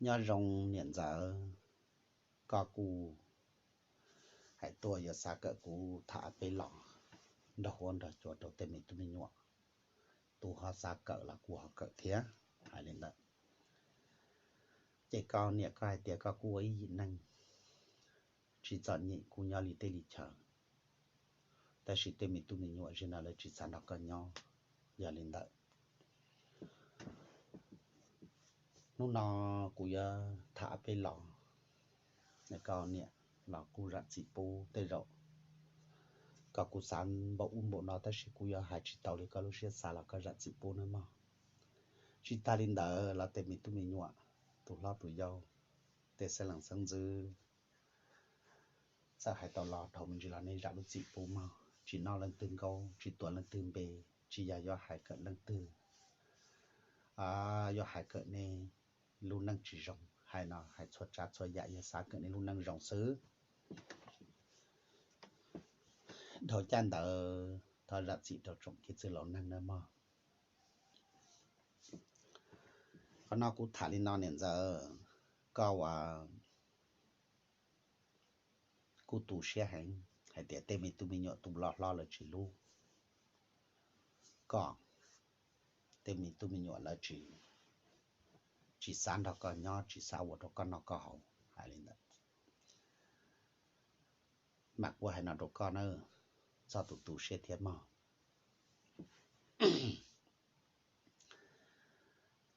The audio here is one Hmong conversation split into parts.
Nyob zoo niam ntxawm, koj kuj hais tuaj yuav xav kawm kuv tham peb los nrog huab nrog cua rau tej me tub me nyuam, tus ho xav kawm los kuv ho kawm thiab. Hais li ntawd ces koj niam koj hais tias koj kuj ua ib yim neeg tsis txom nyem kuj nyob li teb li chaw, tab sis tej me tub me nyuam zim no lawv tsis xav nrog koj nyob. Yog li ntawd hnub no kuv yuav tham peb los, koj niam los kuj zam txim pub. Tej zaum koj kuj xav npaum ub npaum no tab sis kuv yuav hais tsis tau li koj lub siab xav los koj zam txim pub nawb mog. Tsis tag li ntawd los tej me tub me nyuam, tus hlob tus yau, tej xeeb lees xeeb ntxwv, txawm hais tau los dhau me ntsis los nej zam lub txim pub mog. Tsis noj leej twg nkauj, tsis tuav leej twg npe, tsis yog yuav hais kawm leej twg, yuav hais kawm nej lub neej tsis zoo. Hais no hais txhua tsav txhua yam yog xav kawm nej lub neej zoo xwb. Dhau caj ntawd thov zam txim rau tsoom kev txwj laus neeg nawb mog. Qhov no kuv tham li no niam ntxawm, koj ua kuj tu siab heev hais tias tej me tub me nyuam tus loj hlob lawv tsis hlub koj, tej me tub me nyuam lawv tsis, tsis xav nrog koj nyob, tsis xav ua rau koj noj koj haus. Hais li ntawd mas kuv hais no rau koj na, txhob tu tu siab thiab mog.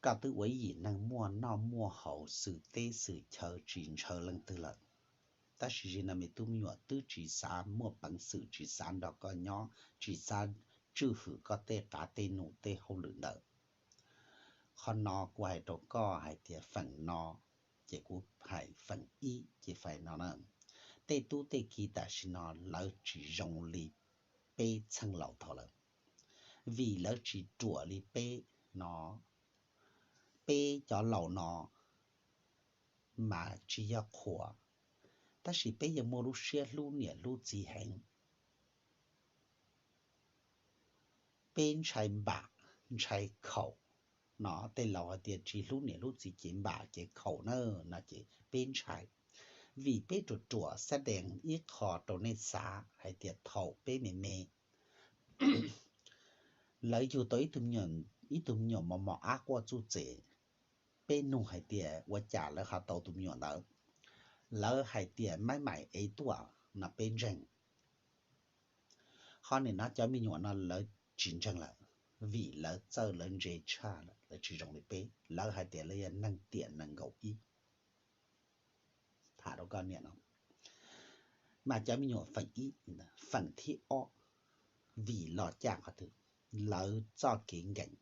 Koj twb ua ib yim neeg muaj noj muaj haus xwm teb xwm chaw tsis ntshaw leej twg lawm, tab sis zim no me tub me nyuam twb tsis xav muaj peev xwm, tsis xav nrog koj nyob, tsis xav tswj hwm koj tej qav tej num tej hauj lwm ntawd. Qhov no kuv hais rau koj hais tias feem no, ces kuv hais feem ib ces feem no na, tej tub tej ki tam sim no lawv tsis zoo li peb txheej laus thaum lawm, vim lawv tsis ruam li peb no. Peb cov laus no mas tsis yog qhuas, tab sis peb yeej muaj lub siab hlub niam hlub txiv heev. Peb ntshai npam ntshai khaum no, tej laus hais tias tsis hlub niam hlub txiv ces npam ces khaum na, no ces peb ntshai. Vim peb ruam ruam xab dees ib qho rau nej xav hais tias thaum peb me me, lawv yug tau ib tug me nyuam mos mos ab quaj txuj txem, peb nug hais tias ua cas lawv ho tau tus me nyuam ntawd, lawv hais tias maib maim ev tuaj no peb ntseeg. Qhov nim no cov me nyuam no lawv tsis ntseeg lawm, vim lawv txawj lawv ntse tshaj lawm, lawv tsis zoo li peb. Lawv hais tias lawv yog neeg tiam nees nkaum ib. Tham rau koj niam no, mas cov me nyuam feem ib, feem thib ob, vim los caj qhov twg? Lawv txoj kev nkees.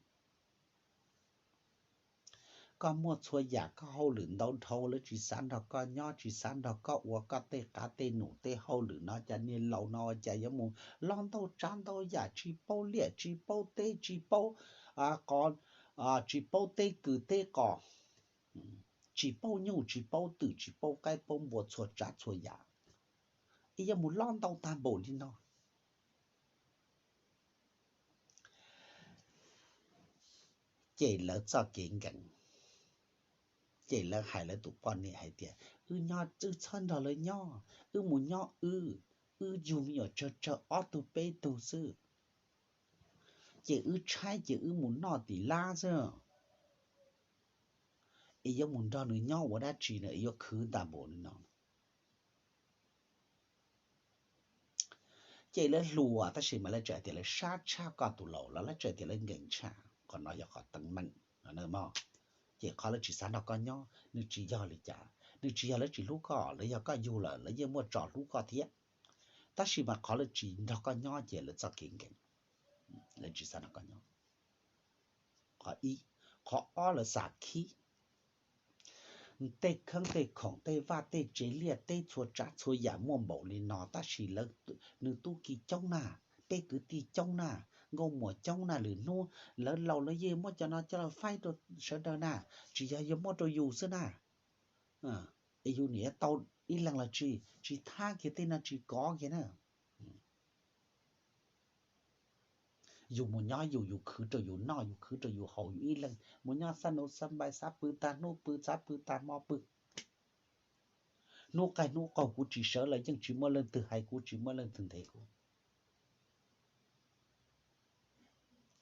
Koj muaj txhua yam koj hauj lwm ntau dhau, lawv tsis xav nrog koj nyob, tsis xav nrog koj ua koj tej qav tej num tej hauj lwm no, cas niag laus no cas yuav mus loj ntau tsav ntau yam, tsis paub liaj tsis paub teb, tsis paub qos, tsis paub teb kws teb qos, tsis paub nyuj tsis paub twm, tsis paub qaib paub npua txhua tsav txhua yam, es yuav mus loj ntau tag npaum li no. Ces lawv txoj kev nkees, ces lawv hais lawv tus poj niam hais tias, wb nyob wb txhob nrog lawv nyob, wb mus nyob wb, wb yug me nyuam tsawg tsawg ob tug peb tug xwb, ces wb tshaib ces wb mus noj tim lab xwb, es yuav mus nrog nws nyob ua dab tsi no es yuav khwv ntag npaum li no. Ces lawv hluas tab sis mas lawv tseem hais tias lawv sab tshaj koj tus laus los lawv tseem tias lawv nkees tshaj, qhov no yog qhov teeb meem no mog. Ces qhov lawv tsis xav nrog koj nyob nws tsis yog li cas, nws tsis yog lawv tsis hlub koj, lawv yog koj yug lawm lawv yeej muaj tso hlub koj thiab, tab sis mas qhov lawv tsis nrog koj nyob ces lawv txoj kev nkees, lawv tsis xav nrog koj nyob. Qhov ib, qhov ob lawv xav khib. Tej kheeb tej khoom tej vaj tej tsev liaj teb txhua tsav txhua yam muaj npaum li no tab sis nws tub ki coob na, peb kwv tij coob na, nkauj muam coob na, lwm hnub lawv laus lawv yeej muab cov no coj los faib rau sawv daws na, tsis yog yuav muab rau yus xwb na. Es yus niam tau ib leeg los tsis, tsis thab kiag tej no tsis kov kiag na. Yus mus nyob yus, yus khwv rau yus noj, yus khwv rau yus haus, yus ib leeg mus nyob xab nuv xab npais, xav pw tag hnub pw, xav pw tag hmo pw. Hnub qaij hnub qaug kuv tsis sawv los yeej tsis muaj leej twg hais kuv, tsis muaj leej twg nthe kuv.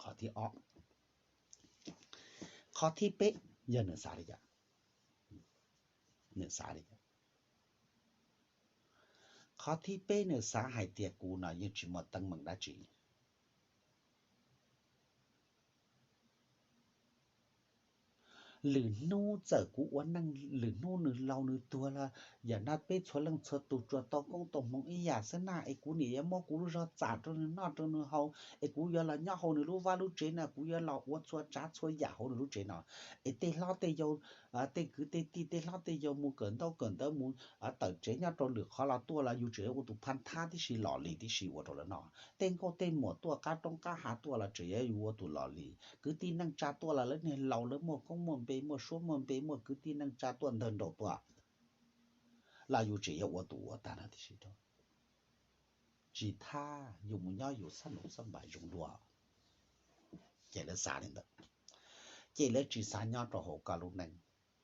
Qhov thib ob. Qhov thib peb yog nws xav li cas? Nws xav li cas? Qhov thib peb nws xav hais tias kuv no yeej tsis muaj teeb meem dab tsi. Lwm hnub txawm kuv ua neej, lwm hnub nws laus nws tuag los yam no peb txhua leej txhua tus tsuas tau koob tau hmoov ib yam xwb na, es kuv niam yuav muab kuv lub zog txam rau nws noj rau nws haus, es kuv yuav los nyob hauv nws lub vaj lub tsev no, kuv yuav los ua txhua tsav txhua yam hauv nws lub tsev no, es tej hlob tej yau, tej kwv tej tij, tej hlob tej yau mus kawm ntaub kawm ntawv, mus tawm tsev nyob rau lwm qhov los tuaj los yus tseem yuav ua tus phaj thab tib si, lom li tib si ua rau lawv noj. Tej nkauj tej muam tuaj, qab roob qab hav tuaj los tseem yuav yus ua tus lom li. Kwv tij neej tsa tuaj los lawv niag laus, lawv muaj koob muaj npe, muaj suab muaj npe, muaj kwv tij neej tsa tuaj ntawg nraug tuaj los yus tseem yuav ua tus ua tag no tib si rau. Tsis thab, yus mus nyob yus xab nuv xab npais zoo dua. Ces lawv xav li ntawd. Ces lawv tsis xav nyob rau hauv koj lub neej.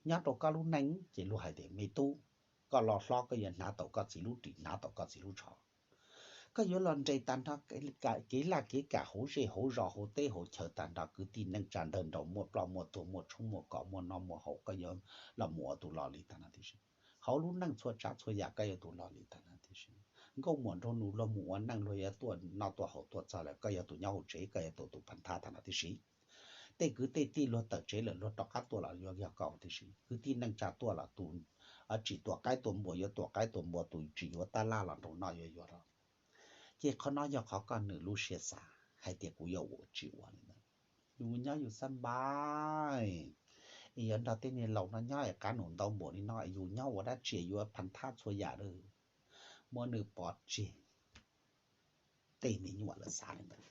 Nyob rau koj lub neej ces luag hais tias me tub, koj los hlob koj yuav hnav tau koj txiv lub ris, hnav tau koj txiv lub tsho. Koj yuav los nres tag nrho kev laj kev kam hauv zej hauv zos hauv teb hauv chaw tag nrho, kwv tij neej tsa ntawg nraug muaj ploj muaj tuag, muaj tshoob muaj kos, muaj noj muaj haus, koj yuav los mus ua tus lom li tag no tib si. Hauv lub neej txhua tsav txhua yam koj yuav tus lom li tag no tib si. Nkauj muam nraug nus luag mus ua neej, luag yuav tuaj noj tuaj haus tuaj txog lawm, koj yog tus nyob hauv tsev, koj yuav tus tus phaj thab tag no tib si. Tej kwv tej tij luag tawm tsev lawm, luag rov qab tuaj los yuav yog koj tib si. Kwv tij neej tsa tuaj los tus tsis tuam qaib tuam npua yuav tuam qaib tuam npua, tus tsis yuav tab laj los nraum no yuav yuav rau. Ces qhov no yog qhov koj nws lub siab xav hais tias kuv yuav ua tsis ua li ntawd. Yus nyob yus xab npais, es yuav nrog tej niag laus no nyob es qab nus ntau npaum li no, yus nyob ua dab tsi, yus phaj thab txhua yam lawm, muab nws pov tseg. Tej me nyuam lawv xav li ntawd,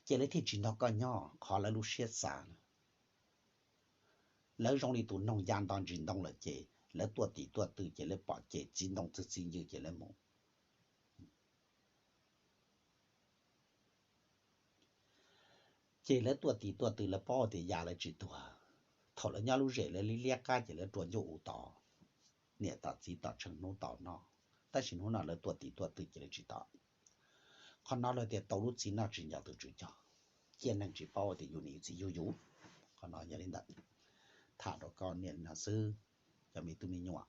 ces lawv thiaj tsis nrog koj nyob, qhov lawv lub siab xav na. Lawv zoo li tus noog ya nto ntsis ntoo lawm ces lawv tuaj tim tuaj tw ces lawv pom ces txiv ntoo twg txiv ncw ces lawv mus. Ces lawv tuaj tim tuaj tw, lawv paub tias ya lawv tsis tuag. Thaum lawv nyob lub zem lawv liab liab qab ces lawv rua ncuj u tod, niam tom txiv tom tsheej hnub tom no. Tab sis hnub no lawv tuaj tim tuaj tw ces lawv tsis tom. Qhov no lawv tias tau lub txiv noj tsis nco tus tswv cog, cia neeg tsis paub tias yus niam yus txiv yug yus. Qhov no yog li ntawd, tham rau koj niam no xwb, cov me tub me nyuam,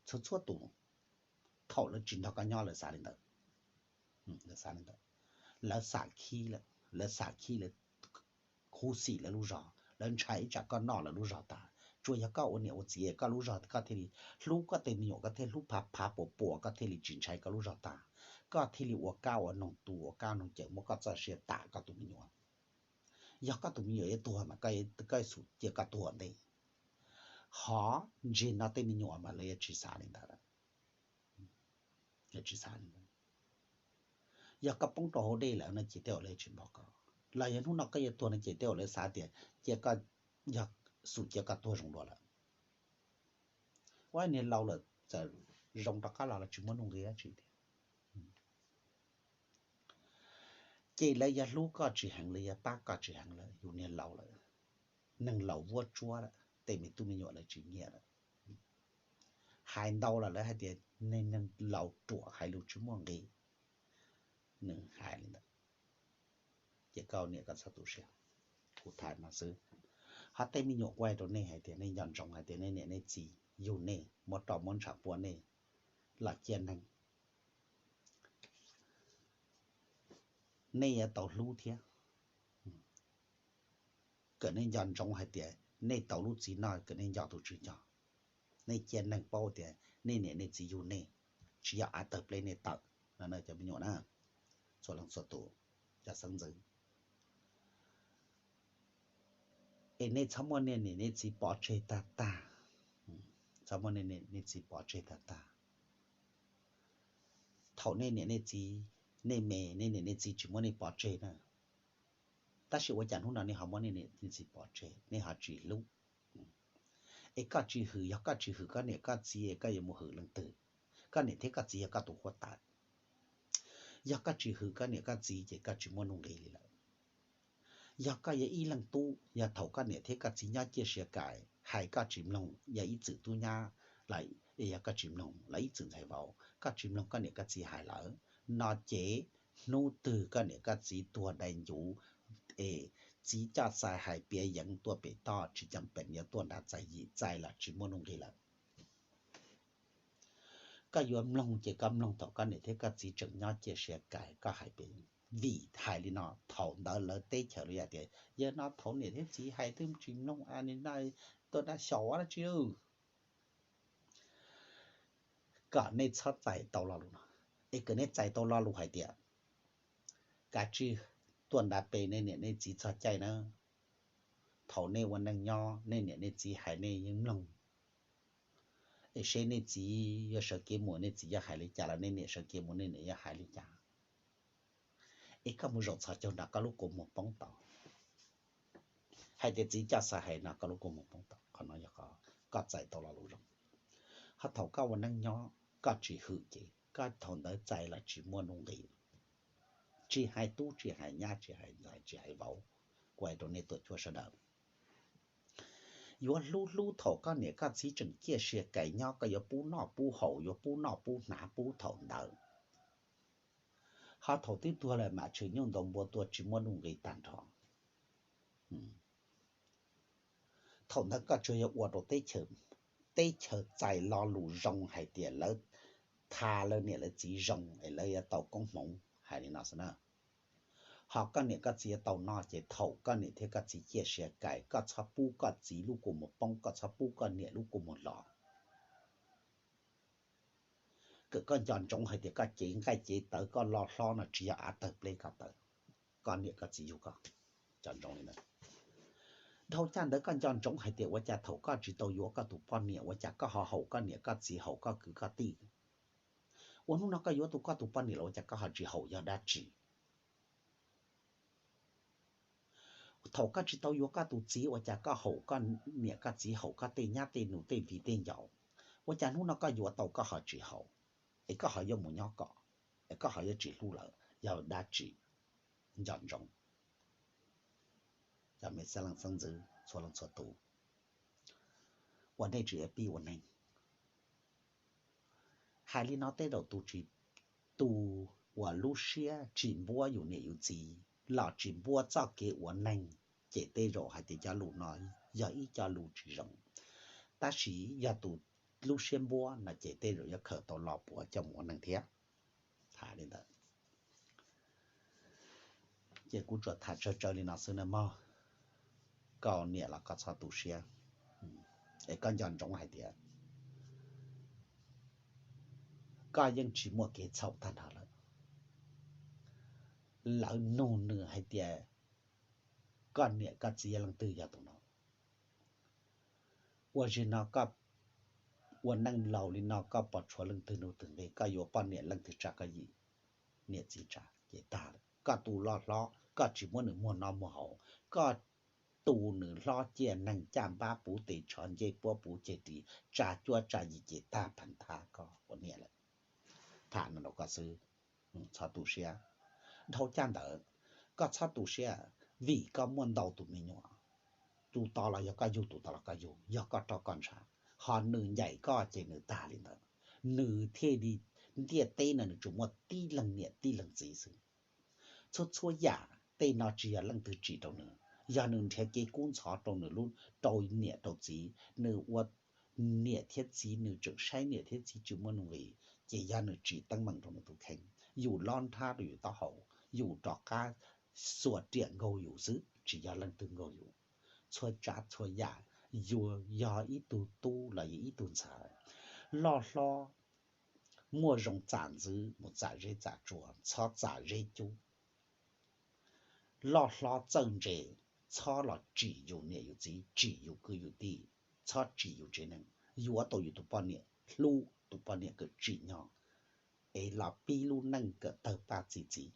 txhua txhua tus, thaum lawv tsis nrog koj nyob lawv xav li ntawd. Lawv xav li ntawd, lawv xam khib lawm, lawv xam khib lawv khuv xim lawv lub zog, lawv ntshai ib tsam koj noj lawv lub zog tag. Tsuas yog koj ua niam ua txiv koj lub zog koj thiaj li hlub koj tej me nyuam, koj thiaj hlub phav phav puas puas, koj thiaj li tsis ntshai koj lub zog tag. Koj thiaj li ua kab ua noog tu, ua kab noog cawm, muab koj txoj sia tam koj tus me nyuam. Yog koj tus me nyuam yuav tuag mas koj xum cia koj tuag ntej. Hos ntseg no tej me nyuam mas lawv yuav tsis xav li ntawd, tsis xav li ntawd. Yog koj poob rau hauv dej lawm no ces tej zaum lawv tsis npog koj, los yog hnub no koj yuav tuag no ces tej zaum lawv xav tias cia koj, yog xum cia koj tuag zoo dua lawm. Ua niag laus lawm txawm zoo rov qab los los tsis muaj nuj nqi dab tsi tiag. Ces lawv yuav hlub koj tsis heev, lawv yuav pab koj tsis heev lawm, yus niag laus lawm. Neeg laus vuab tsuab lawm, tej me tub me nyuam lawv tsis nyiam lawm. Hais ntau los lawv hais tias neeg laus ruam hais lus tsis muaj nqis. Nws hais li ntawd, ces koj niam koj txhob tu siab, kuv tham no xwb. Ho tej me nyuam kuv hais rau nej hais tias nej nco ntsoov hais tias nej niam nej txiv yug nej, muab roj muab ntshav pua nej los cia neeg, nej yuav tau hlub thiab. Kom nej nco ntsoov hais tias nej tau lub txiv no kom nej nco tus tswv cog. Nej cia neeg paub tias nej niam nej txiv yug nej, tsis yog av tawg pleb nej tawm no cov me nyuam na, txhua leej txhua tus, cov xeeb ntxwv. Es nej txhob muab nej niam nej txiv pov tseg tag tag, txhob muab nej niam nej txiv pov tseg tag tag. Thaum nej niam nej txiv, nej me, nej niam nej txiv tsis muab nej pov tseg na, tab sis ua cas hnub no nej ho muab nej niam nej txiv pov tseg, nej ho tsis hlub? Es koj tsis hwm, yog koj tsis hwm koj niam koj txiv es koj yuav mus hwm leej twg? Koj niam thiab koj txiv yog koj tus huab tais. Yog koj tsis hwm koj niam koj txiv ces koj tsis muaj nuj nqis li lawm. Yog koj yog ib leeg tub, yog thaum koj niam thiab koj txiv nyob ciaj sia kais hais koj tsis mloog, yog ib txwm tub nyab los yog koj tsis mloog, los ib txwm ntxhais vauv koj tsis mloog koj niam koj txiv hais lawm no ces hnub twg koj niam koj txiv tuag dai ncuv es txiv coj xais hais piav yeev tuaj pem toj tsis cam pem yuav tuaj nrad txais yim txais los tsis muaj nuj nqis lawm. Koj yuav mloog ces koj mloog thaum koj niam thiab koj txiv tseem nyob ciaj sia kais koj hais pem, vim hais li no thaum ntawd lawv teb chaws li hais tias yog no thaum niam thiab txiv hais twb tsis mloog, tuaj dab xyaum dab tsi. Kom nej txhob txais tau lo lus no, es kom nej txais tau lo lus hais tias kav tsij tuaj nrad pe nej niam nej txiv txog caij na. Thaum nej ua neej nyob nej niam nej txiv hais nej yeej mloog, es seb nej txiv yuav sawv kev mus nej txiv yuav hais li cas los nej niam sawv kev mus nej niam yuav hais li cas. Es koj mus zaum txhos caug nrad koj lub kua muag poob tau. Hais tias txiv coj xav hais no koj lub kua muag poob tau, qhov no yog koj txais tau lo lus zoo. Ho thaum koj ua neej nyob koj tsis hwm ces koj thaum ntawd txais los tsis muaj nuj nqis. Tsis hais tub tsis hais nyab tsis hais ntxhais tsis hais vauv, kuv hais rau nej tuam cuab sawv daws, yuav hlub hlub thaum koj niam koj txiv tseem ciaj sia kais nyob, koj yuav pub noj pub haus, yuav pub noj pub hnav pub thaum ntawd. Ho thaum twb tuag lawm mam tshwm nyuj ntaus npua tua tsis muaj nuj nqis tag nrho. Thaum ntawd koj tsuas yog ua rau teb chaws txais lo lus zoo hais tias lawv tha lawv niam lawv txiv zoo es lawv yuav tau koob hmoov hais li no xwb na. Ho koj niam koj txiv yuav tau noj ces thaum koj niam thiab koj txiv ciaj sia kais koj txhob pub koj txiv lub kua muag poob, koj txhob pub koj niam lub kua muag los. Kom koj nco ntsoov hais tias koj cev nqaij cev tawv koj loj hlob no tsis yog av tawg pleb koj tawv, koj niam koj txiv yug koj. Nco ntsoov li ntawd. Dhau caj ntawd koj nco ntsoov hais tias ua cas thaum koj tsis tau yuav koj tus poj niam ua cas koj ho haum koj niam koj txiv haum koj kwv koj tij. Ua hnub no koj yuav tau koj tus poj niam los ua cas koj ho tsis haum yog dab tsi? Thaum koj tsis tau yuav koj tus txiv ua cas koj haum koj niam koj txiv haum koj tej nyab tej nus tej viv tej ncaus? Ua cas hnub no koj yuav tau koj ho tsis haum, es koj ho yuav mus nyob kom, es koj ho yuav tsis hlub lawm yog dab tsi? Nco ntsoov, cov me xeeb leej xeeb ntxwv txhua leej txhua tus uas nej tseem yuav pib ua neeg. Hais li no tej zaum tus tsis, tus uas lub siab tsis npuab yus niam yus txiv los tsis npuab txoj kev ua neeg, ces tej zaum hais tias cov lus no yog ib co lus tsis zoo. Tab sis yog tus lub siab npuab no ces tej zaum yuav khaws tau lo puav coj mus ua neeg thiab. Tham li ntawd. Ces kuv tsuas tham tsawg tsawg li no xwb na mog. Koj niam los koj txhob tu siab, es koj nco ntsoov hais tias koj yeej tsis muaj kev txhaum tag nrho lawm. Lawv nug nws hais tias koj niam koj txiv yog leej twg, yog tus no. Ua zim no koj ua neej laus li no koj pom tshuav leej twg nug twg nqi, koj yuav poj niam leej twg tsa koj yim, niam txiv tsa ces tag lawm. Koj tu loj hlob koj tsis muab nws muag noj muag haus, koj tu nws hlob ciaj neeg caj npab puv tes tsho ncej puab puv ceg ris tsa cuab tsa yim ces tag pheem thab koj ua niam lawm. Tham no rau koj xwb, txhob tu siab. Dhau caj ntawd koj txhob tu siab, vim koj muaj ntau tus me nyuam, tus tod los yog koj yug, tus tod los koj yug, yog koj roj koj ntsha, ho nws ncaim koj ces nws tag li ntawd. Nws thiaj li, ntiaj teb no nws tsuas muaj tib leeg niam tib leeg txiv xwb. Txhua txhua yam tej no tsis yog leej twg tsim rau nws, yog nws nrhiav kev kub ntxhov rau nws lub, rau niam rau txiv, nws ua niam thiab txiv nws tseem saib niam thiab txiv tsis muaj nuj nqis, ces yog nws tsim teeb meem rau nws tus kheej. Yus lob nrhab rau yus taub hau, yus rov qab xuas riam nkaug yus xwb, tsis yog leej twg nkaug yus. Txhua tsav txhua yam, yus yog ib tug tub los yog ib tug ntxhais, loj hlob muaj zoo txam ntxwv mus txam zeb txam tsua, txhob txam zeb cub. Loj hlob txawj ntse, txhob los tsim yus niam yus txiv, tsim yus kwv yus tij, txhob tsim yus tsev neeg. Yuav tau yus tus poj niam, hlub tus poj niam kom tsim nyog, es los pib lub neej kom tawg paj txi txiv.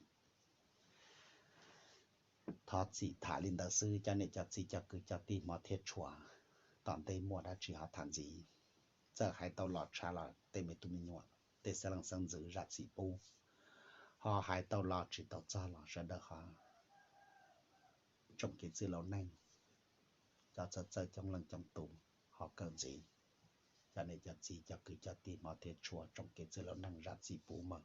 Thov txim tham li ntawd xwb cov niam cov txiv cov kwv cov tij hmov thiab tshua, tom ntej muaj dab tsi ho tham ntxiv. Txawm hais tau los tshav los tej me tub me nyuam, tej xeeb leej xeeb ntxwv zam txim pub. Ho hais tau los tsis tau txog los sawv daws ho tsoom kev txwj laus neeg, cov txawj txawj coob leej coob tus ho kawm ntxiv, cov niam cov txiv cov kwv cov tij hmov thiab tshua tsoom kev txwj laus neeg zam txim pub mog.